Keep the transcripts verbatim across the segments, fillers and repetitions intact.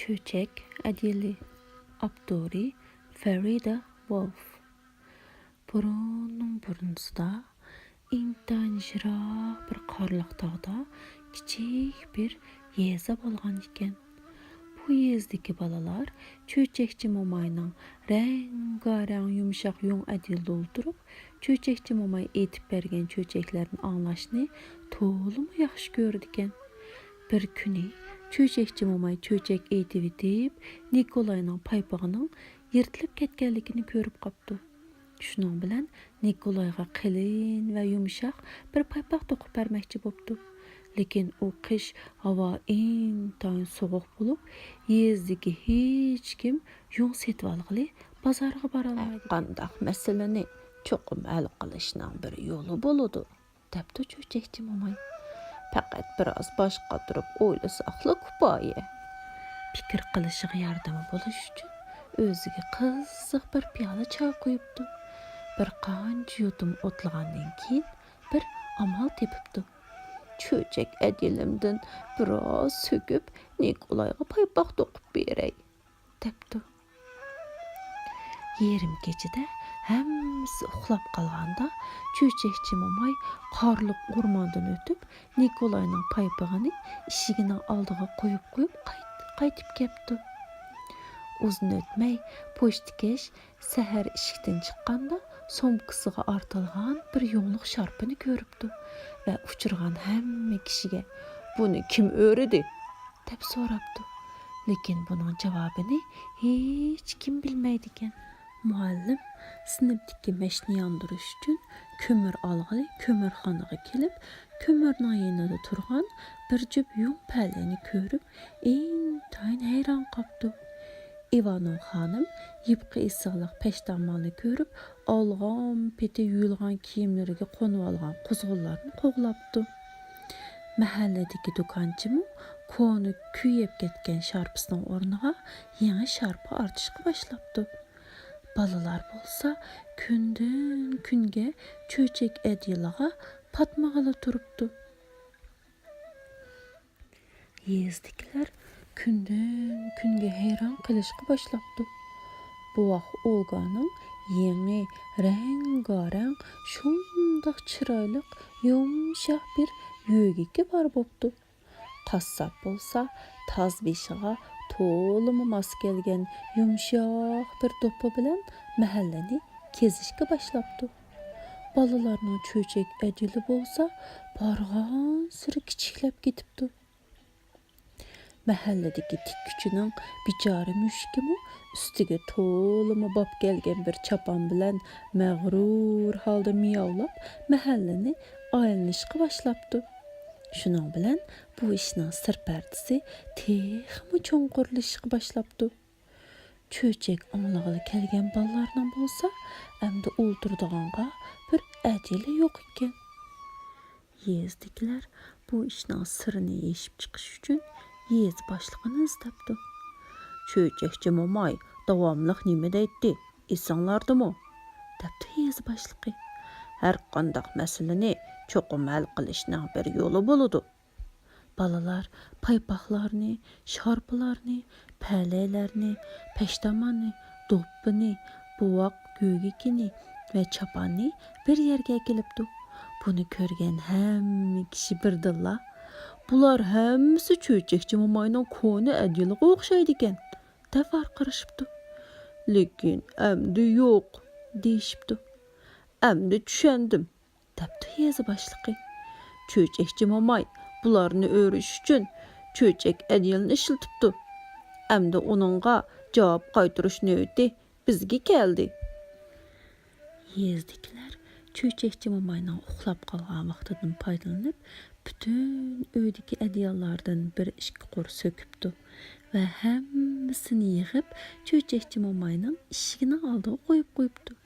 چۆچەك ئەدىلى. ئاپتورى: فەرىدە ۋولف. بۇرۇننىڭ بۇرۇنىسىدا ئىنتايىن يىراق بىر قارلىق تاغدا كىچىك بىر يېزا بولغان ئىكەن. بۇ يېزىدىكى بالىلار چۆچەكچى موماينىڭ رەڭگارەڭ يۇمشاق يۇڭ ئەدىلىدە ئولتۇرۇپ، چۆچەكچى موماي ئېيتىپ بەرگەن چۆچەكلەرنى ئاڭلاشنى تولىمۇ ياخشى كۆرىدىكەن. بىر كۈنى چۆچەكچى موماي چۆچەك ئېيتىۋېتىپ، نىكولاينىڭ پايپىقىنىڭ يىرتىلىپ كەتكەنلىكىنى كۆرۈپ قاپتۇ. شۇنىڭ بىلەن نىكولايغا قېلىن ۋە يۇمشاق بىر پايپاق توقۇپ بەرمەكچى بوپتۇ. لېكىن ئۇ قىش ھاۋا ئىنتايىن سوغۇق بولۇپ، يېزىدىكى ھېچكىم يۇڭ سېتىۋالغىلى بازارغا بارالمايدىكەن. ھەرقانداق مەسىلىنى چوقۇم ھەل قىلىشنىڭ بىر يولى بولىدۇ، دەپتۇ چۆچەكچى موماي. پەقەت بىراز باش قاتۇرۇپ ئويلىساقلا كۇپايە. پىكىر قىلىشىغا ياردىمى بولۇش ئۈچۈن ئۆزىگە قىزىق بىر پىيالە چاي قۇيۇپتۇ. بىر قانچە يۇتۇم ئوتلىغاندىن كېيىن بىر ئامال تېپىپتۇ. چۆچەك ئەدىلىمدىن بىراز سۆكۈپ، نىكولايغا پايپاق توقۇپ بېرەي، دەپتۇ. يېرىم كېچىدە ھەممىسى ئۇخلاپ قالغاندا، چۆچەكچى موماي قارلىق ئورماندىن ئۆتۈپ، نىكولاينىڭ پايپىقىنى ئىشىكىنىڭ ئالدىغا قويۇپ قويۇپ قايت-، قايتىپ كەپتۇ. ئۇزۇن ئۆتمەي پوچتىكەش سەھەر ئىشىكتىن چىققاندا، سومكىسىغا ئارتىلغان بىر يۇڭلۇق شارپىنى كۆرۈپتۇ ۋە ئۇچرىغان ھەممە كىشىگە: «بۇنى كىم ئۆرىدى؟» دەپ سوراپتۇ. لېكىن بۇنىڭ جاۋابىنى ھېچكىم بىلمەيدىكەن. مۇئەللىم سىنىپتىكى مەشنى ياندۇرۇش ئۈچۈن كۆمۈر ئالغىلى كۆمۈرخانىغا كېلىپ، كۆمۈرنىڭ يېنىدا تۇرغان بىر جۈپ يۇڭ پەلىنى كۆرۈپ، ئىنتايىن ھەيران قاپتۇ. ئىۋانوۋ خانىم يۇپقا ئېسىقلىق پەشتامالنى كۆرۈپ، ئالغان پېتى يۇيۇلغان كىيىملىرىگە قونۇۋالغان قۇزغۇنلارنى قوغلاپتۇ. مەھەللىدىكى دۇكانچىمۇ كونا كۆيۈپ كەتكەن شارپىسىنىڭ ئورنىغا يېڭى شارپا ئارتىشقا باشلاپتۇ. بالىلار بولسا كۈندىن-كۈنگە چۆچەك ئەدىلىغا پاتمىغىلى تۇرۇپتۇ. يېزىدىكىلەر كۈندىن-كۈنگە ھەيران قېلىشقا باشلاپتۇ. بوۋاق ئولگانىڭ يېڭى رەڭگارەڭ، شۇنداق چىرايلىق، يۇمشاق بىر يۆگىكى بار بوپتۇ. قاسساپ بولسا تاز بېشىغا تولىمۇ ماس كەلگەن يۇمشاق بىر دوپپا بىلەن مەھەللىنى كېزىشكە باشلاپتۇ. بالىلارنىڭ چۆچەك ئەدىلى بولسا بارغانسېرى كىچىكلەپ كېتىپتۇ. مەھەللىدىكى تىككۈچىنىڭ بىچارە مۈشۈكىمۇ ئۈستىگە تولىمۇ باپ كەلگەن بىر چاپان بىلەن مەغرۇر ھالدا مىياۋلاپ، مەھەللىنى ئايلىنىشقا باشلاپتۇ. شۇنىڭ بىلەن بۇ ئىشنىڭ سىر پەردىسى تېخىمۇ چوڭقۇرلىشىشقا باشلاپتۇ. چۆچەك ئاڭلىغىلى كەلگەن بالىلارنىڭ بولسا ئەمدى ئولتۇرىدىغانغا بىر ئەدىلە يوق ئىكەن. يېزىدىكىلەر بۇ ئىشنىڭ سىرىنى يېشىپ چىقىش ئۈچۈن يېزا باشلىقىنى ئىزدەپتۇ. «چۆچەكچى موماي داۋاملىق نېمە دەيتتى، ئېسىڭلاردىمۇ؟» دەپتۇ يېزا باشلىقى. «ھەرقانداق مەسىلىنى چوقۇم ھەل قىلىشنىڭ بىر يولى بولىدۇ.» بالىلار پايپاقلارنى، شارپىلارنى، پەلەيلەرنى، پەشتامالنى، دوپپىنى، بوۋاق كۆگىكىنى ۋە چاپاننى بىر يەرگە ئەكېلىپتۇ. بۇنى كۆرگەن ھەممە كىشى بىردىنلا: «بۇلار ھەممىسى چۆچەكچى موماينىڭ كونا ئەدىلىغا ئوخشايدىكەن» دەپ ۋارقىرىشىپتۇ. «لېكىن ئەمدى يوق» دېيىشىپتۇ. «ئەمدى چۈشەندىم» دەپتۇ يېزا باشلىقى. «چۆچەكچى موماي بۇلارنى ئۆرۈش ئۈچۈن چۆچەك ئەدىلىنى ئىشلىتىپتۇ. ئەمدى ئۇنىڭغا جاۋاب قايتۇرۇش نۆۋىتى بىزگە كەلدى.» يېزىدىكىلەر چۆچەكچى موماينىڭ ئۇخلاپ قالغان ۋاقتىدىن پايدىلىنىپ، پۈتۈن ئۆيدىكى ئەدىياللاردىن بىر ئىككى قۇر سۆكۈپتۇ ۋە ھەممىسىنى يىغىپ، چۆچەكچى موماينىڭ ئىشىكىنىڭ ئالدىغا قويۇپ قويۇپتۇ.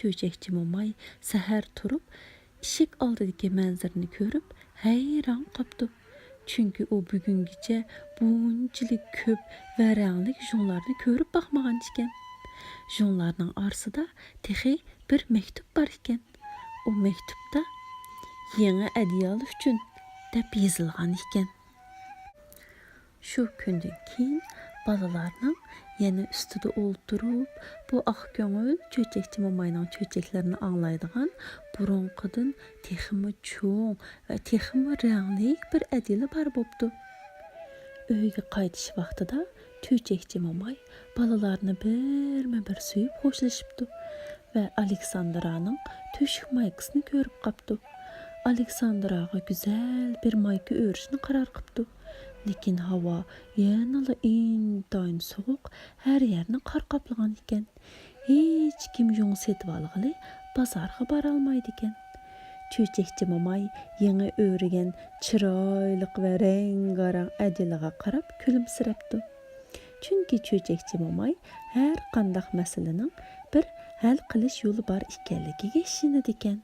چۆچەكچى موماي سەھەر تۇرۇپ، ئىشىك ئالدىدىكى مەنزىرىنى كۆرۈپ، ھەيران قاپتۇ. چۈنكى ئۇ بۈگۈنگىچە بۇنچىلىك كۆپ ۋە رەڭلىك ژۇڭلارنى كۆرۈپ باقمىغان ئىكەن. ژۇڭلارنىڭ ئارىسىدا تېخى بىر مەكتۇپ بار ئىكەن. ئۇ مەكتۇپتا «يېڭى ئەدىيال ئۈچۈن» دەپ يېزىلغان ئىكەن. شۇ كۈندىن كېيىن بالىلارنىڭ يەنە ئۈستىدە ئولتۇرۇپ، بۇ ئاق كۆڭۈل چۆچەكچى موماينىڭ چۆچەكلىرىنى ئاڭلايدىغان بۇرۇنقىدىن تېخىمۇ چوڭ ۋە تېخىمۇ رەڭلىك بىر ئەدىلە بار بوپتۇ. ئۆيگە قايتىش ۋاقتىدا چۆچەكچى موماي بالىلارنى بىرمۇ بىر سۆيۈپ خوشلىشىپتۇ ۋە ئالېكساندرانىڭ تۆشۈك مايكىسىنى كۆرۈپ قاپتۇ. ئالېكساندراغا گۈزەل بىر مايكا ئۆرۈشنى قارار قىپتۇ. لېكىن ھاۋا يەنىلا ئىنتايىن سوغۇق، ھەر يەرنى قار قاپلىغان ئىكەن. ھېچكىم يۇڭ سېتىۋالغىلى بازارغا بارالمايدىكەن. چۆچەكچى موماي يېڭى ئۆرىگەن چىرايلىق ۋە رەڭگارەڭ ئەدىلىغا قاراپ كۈلۈمسىرەپتۇ. چۈنكى چۆچەكچى موماي ھەر قانداق مەسىلىنىڭ بىر ھەل قىلىش يولى بار ئىكەنلىكىگە ئىشىنىدىكەن.